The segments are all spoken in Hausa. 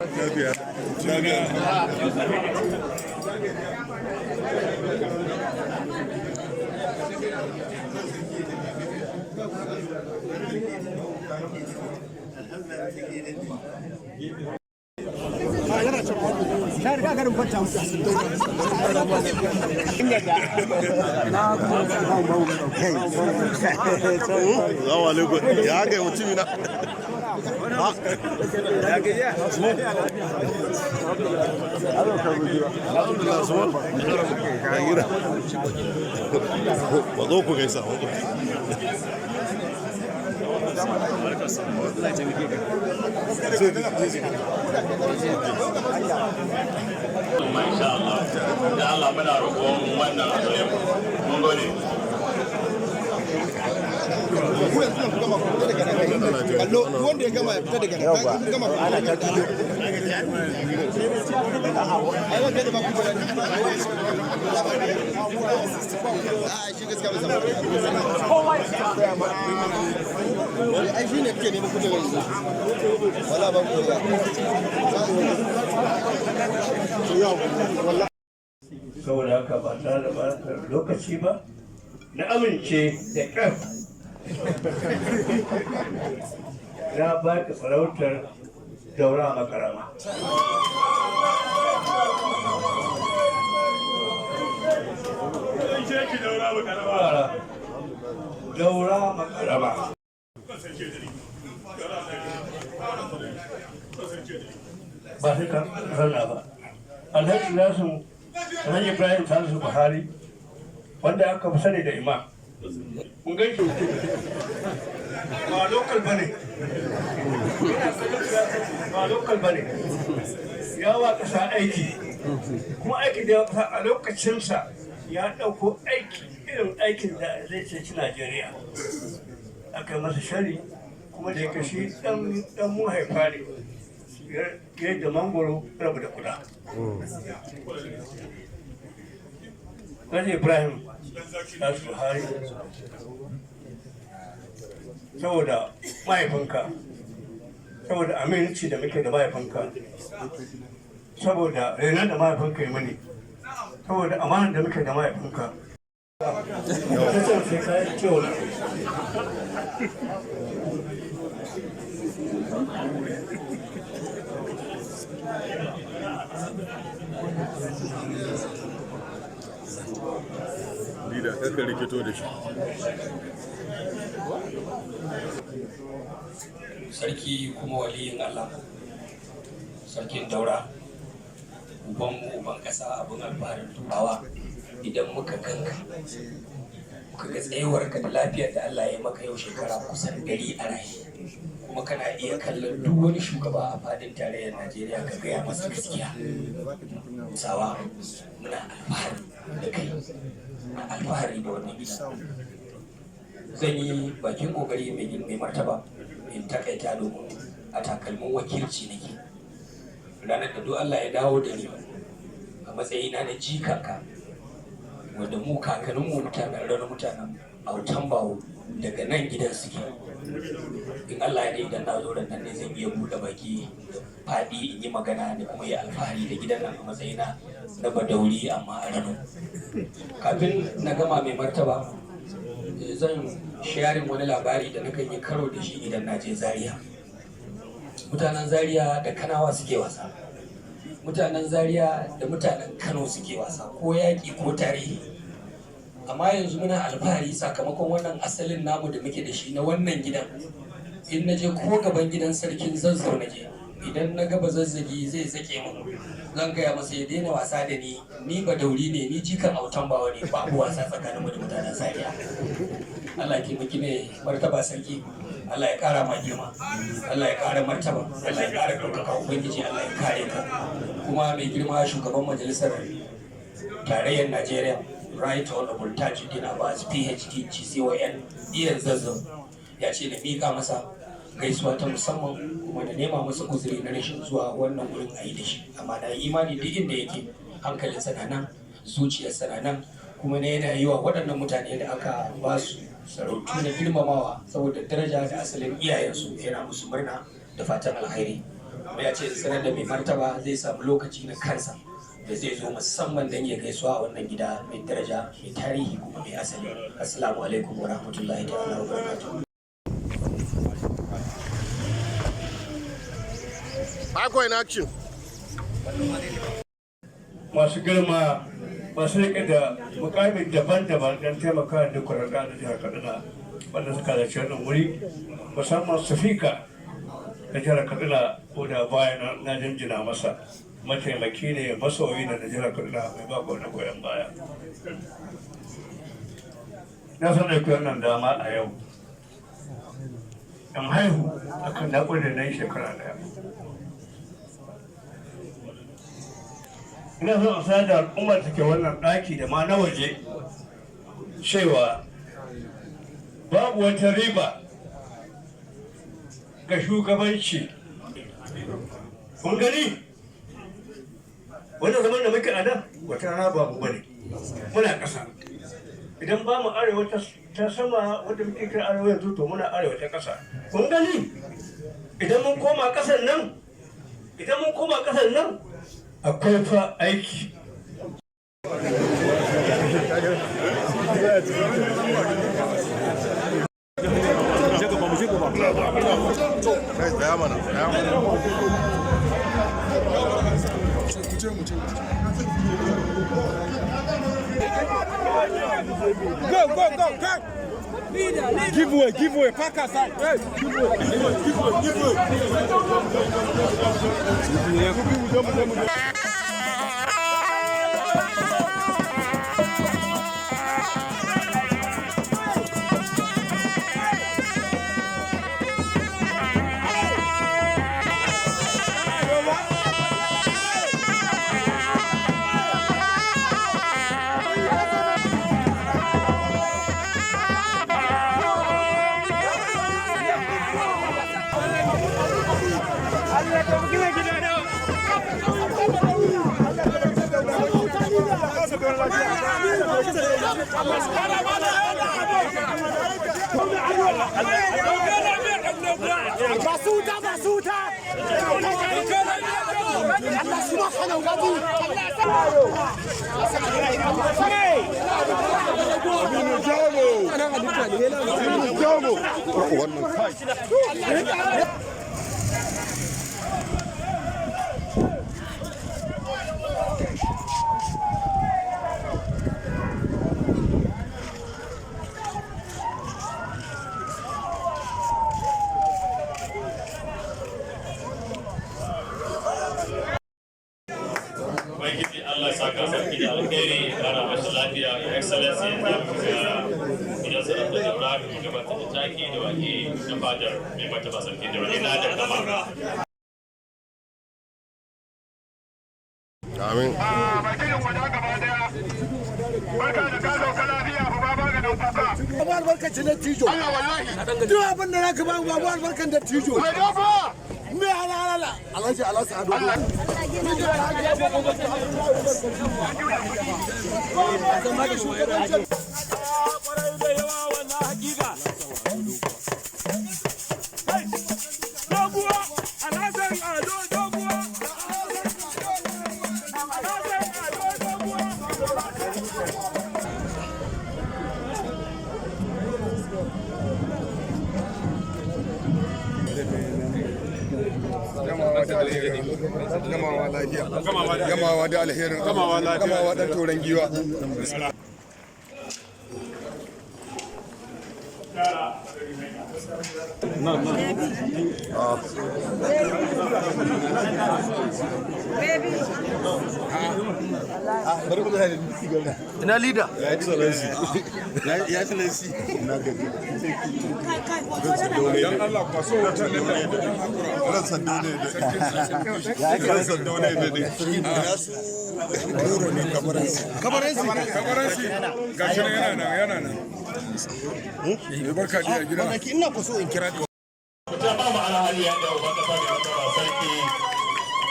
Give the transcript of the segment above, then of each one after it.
Lafiya. Lafiya. Salamu alaikum. Ya ga mutumi na. Ya gajiya. Alhamdulillah, Usman. Ya gida. Ba zo ku gaisa. Insha Allah da Allah muna roƙon wannan abu yau, mun gode. Kallo wanda ya gama ya fita daga nan, ka gama ana ta bidiyo. Ai wanda da ba ku bada, a shi gaskiya bai samu. Ai shi ne kake neman kujerar yanzu, wala ba ku da. Saboda haka, ba tare da ɓata lokaci ba, na amince da ƙyar na ba ka sarautar Daura Makarama. Daura Makarama. Ba sai ka zauna ba. Alhaji Nasu, Alhaji Ibrahim Salisu Buhari, wanda aka fi sani da Imam. Mun gan shi, ba local bane. Ba local bane. Ya wa ƙasa aiki. Kuma aiki da ya ƙasa a lokacinsa, ya ɗauko aiki irin aikin da zai ceci Najeriya. Aka yi masa shari kuma da ya kashi ɗan mu haifa ne. Yadda mangoro rabu da kuda. Alhaji Ibrahim Salisu Buhari, saboda mahaifinka, saboda aminci da muke da mahaifinka, saboda renon da mahaifinka yi mani, saboda amanar da muke da mahaifinka. Ta ce sai ka yi cewa Lida, kakka rikito da shi. Sarki kuma waliyin Allah, sarkin Daura, uban uban ƙasa, abin alfaharin Turawa, idan muka ganka, muka ga tsayuwarka da lafiyar da Allah ya maka, yau shekara kusan 100 a raye, kuma kana iya kallon duk wani shugaba a fadin tarayyar Najeriya ka gaya masa gaskiya. Sawa muna alfahari da kai, muna alfahari da wannan gida. Zan yi bakin kokari, mai martaba, in takaita domin a takalmin wakilci nake. Ranar da duk Allah ya dawo da ni a matsayina na jikanka, wanda mu kakanninmu mutanen rana, mutanen Autan Bawo, daga nan gidan suke, in Allah ya, idan na zo nan ne zan iya buɗe baki da faɗi in yi magana da kuma yi alfahari da gidan nan a matsayina na Badauri amma a Rano. Kafin na gama, mai martaba, zan sharing wani labari da nakan yi karo da shi idan na je Zaria. Mutanen Zaria da Kanawa suke wasa, mutanen Zaria da mutanen Kano suke wasa, ko yaƙi ko tarihi. Amma yanzu muna alfahari sakamakon wannan asalin namu da muke da shi na wannan gidan. In na je ko gaban gidan sarkin Zazzau na je, idan na gaba Zazzagi zai zake mun, zan gaya masa ya daina wasa da ni. Ni ba Dauri ne, ni jikan Autan Bawa ne, babu wasa tsakanin mu da mutanen Zaria. Allah ya taimaki ne martaba sarki, Allah ya kara ma girma, Allah ya kara martaba, Allah ya kara ɗaukaka, Ubangiji Allah ya kare ka. Kuma mai girma shugaban majalisar tarayyar Najeriya, Right Honorable Tajuddin Abbas, PhD, GCON, iyan Zazzau, ya ce da miƙa masa gaisuwa ta musamman kuma da nema masa uzuri na rashin zuwa wannan wurin a yi da shi. Amma na yi imani duk inda yake hankalinsa na nan, zuciyarsa na nan, kuma na yana yi wa waɗannan mutane da aka ba su sarautu na girmamawa saboda daraja da asalin iyayensu, yana musu murna da fatan alkhairi. Kuma ya ce sanar da mai martaba zai samu lokaci na kansa da zai zo musamman don ya gaisuwa a wannan gida mai daraja, mai tarihi, kuma mai asali. Assalamu alaikum wa rahmatullahi ta'ala wa barakatuh. Aqua in action. Masu girma, masu rike da mukamin daban-daban don taimaka da kwararra da jihar Kaduna wanda suka halarci wannan wuri, musamman Speaker da jihar Kaduna, ko da bayan na jinjina masa, mataimaki ne, masoyi na jihar Kaduna, mai ba wani goyon baya. Na san ɗauki wannan dama a yau in haihu akan naƙuda na yi shekara 1. Ina son in sanar da al'ummar da ke wannan ɗaki da ma na waje cewa babu wata riba ga shugabanci. Kun gani, wannan zaman da muke a nan, wata rana ba mu bane, muna ƙasa. Idan ba mu arewa ta sama wadda muke kira arewa yanzu, to muna arewa ta ƙasa. Kun gani, idan mun koma ƙasar nan, idan mun koma ƙasar nan, akwai fa aiki. Kai, tsaya mana, tsaya mana. Go, go, go, go. Give way, give way. Park aside. Hey, give way, give way, give way, give way. Basuta, basuta. Allah subhanahu wa ta'ala. Aminu Jamo! Aminu Jamo! Wannan kai. Ubangiji Allah saka sarki da alkhairi, ya kara masa lafiya. Your Excellency, ya mu ga gidan sarautar Daura da gabatar da taki da wake na fadar mai martaba sarki Daura ina da kama. Amin. Babu albarkacin dattijo. Duk abin da zaka babu, babu albarkan dattijo. Me halala. Alhaji Alhassan Ado. Zama da shugabancin. Kwarai da yawa wannan hakika. Doguwa, Alhassan Ado Doguwa. Alhassan Ado Doguwa. Gamawa da alherin, gamawa lafiya, gamawa da alherin, gamawa dan toron giwa. Ina leader? Ya Excellency. Ya Excellency. Ina gaji. Dan Allah kwaso wata nan da Ran sando ne da. Ran sando ne da. Ina su goro ne kabaransi. Kabaransi, kabaransi. Gashi nan, yana nan, yana nan. Me barka da gida. Kwanaki ina ku so in kira ka. Mutum ba mu alhali yadda uban kasa mai martaba sarki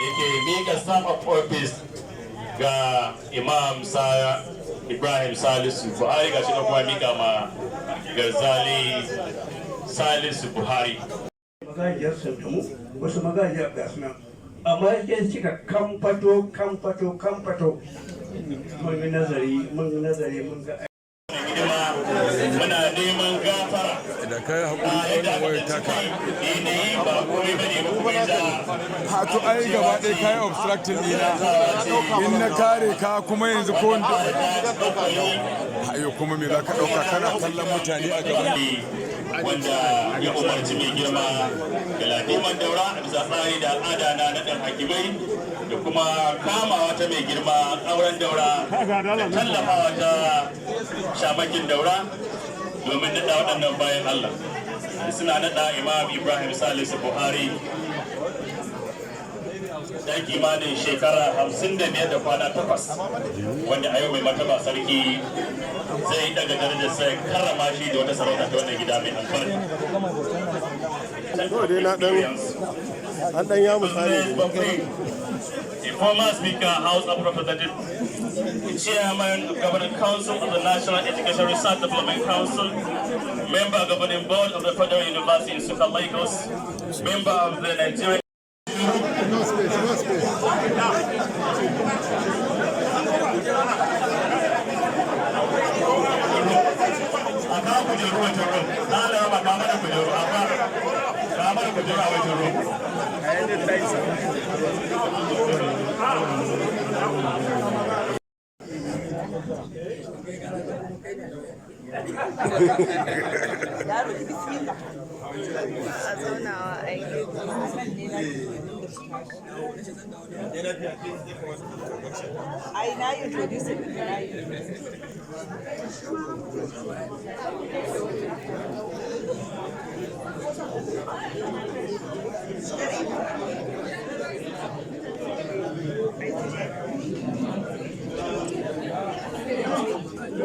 yake miƙa staff of office ga Imam Sa Ibrahim Salisu Buhari. Ga shi na kuma miƙa ma Garzali Salisu Buhari. Magajiyar Sandamu, wasu magajiyar gasu nan, amma yan cika kamfato kamfato kamfato. Mun yi nazari, mun yi nazari, mun ga Hidima muna neman gafara. Da kai haƙuri da wannan wayar taka. Yanayi ba komai bane ba kuma ya Ha, to ai gaba ɗaya kayi obstructing ɗina. In na kare ka kuma yanzu ko wanda ayo kuma me za ka ɗauka kana kallon mutane a gaban? Wanda ya umarci mai girma Galadiman Daura a bisa tsari da al'ada na naɗin hakimai da kuma kamawa ta mai girma Kauran Daura da tallafawa ta Shamakin Daura domin naɗa waɗannan bayan Allah. Suna naɗa Imam Ibrahim Salisu Buhari da kimanin shekara 55 da kwana 8, wanda a yau mai martaba sarki zai daga darajar sai karrama shi da wata sarauta ta wannan gida mai albarka. Kawai dai na dan an dan ya misali. The former Speaker, House of Representatives, Chairman of Governing Council of the National Education Research Development Council, member of Governing Board of the Federal University in Nsukka, Lagos, member of the Nigerian No space, no space. A kawo kujeru wancan room. Na da ba ka mana kujeru, amma ka mana kujeru a wancan room. A zaunawa aiki. Ai na yi introduce na yi.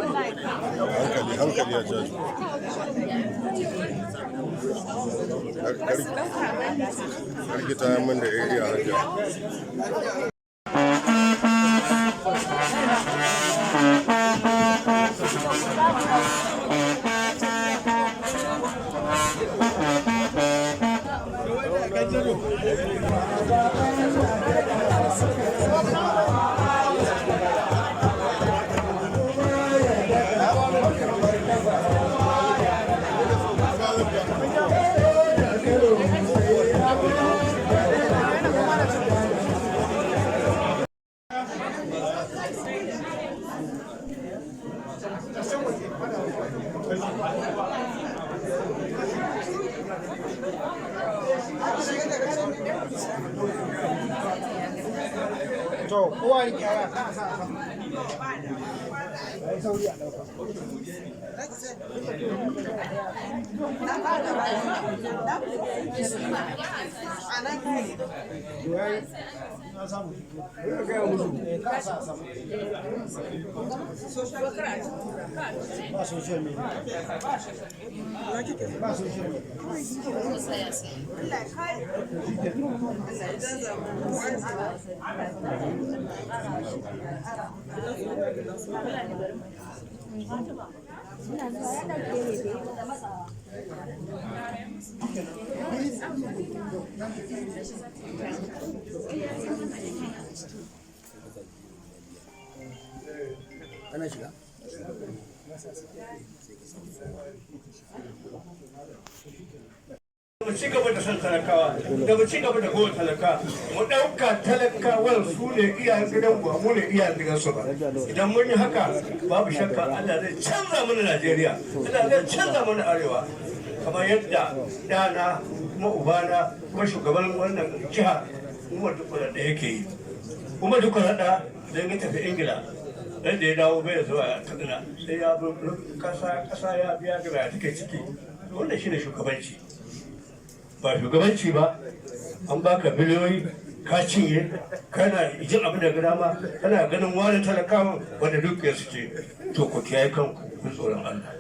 Hankali, hankali ya jaji. Karki ta min da area, hajiya. To, kowa rike waya, ka sa a sama. Ai sauri a ɗauka. To, yayi, na samu. Eh, ka sa a sama. Ba social media. Ba social media. Allah ya kare. Allah ya jaza. Ana shiga? Mu ci gaba da son talakawa, da mu ci gaba da gowa talaka, mu ɗauka talakawan su ne iyayen gidan mu, mu ne iyayen gidansu ba. Idan mun yi haka, babu shakka Allah zai canza mana Najeriya, Allah zai canza mana Arewa, kamar yadda ɗana kuma ubana kuma shugaban wannan jiha Umar Dikko da yake yi. Umar Dikko da idan ya tafi Ingila, dan da ya dawo bai zuwa Katsina sai ya bi kasa kasa ya biya ga ya take ciki. Wannan shine shugabanci. Ba shugabanci ba an baka biliyoyi ka cinye, kana jin abin da dama, kana ganin wani talakawan wanda dukiyar su ce. To, ku kiyaye kanku, ku tsoron Allah.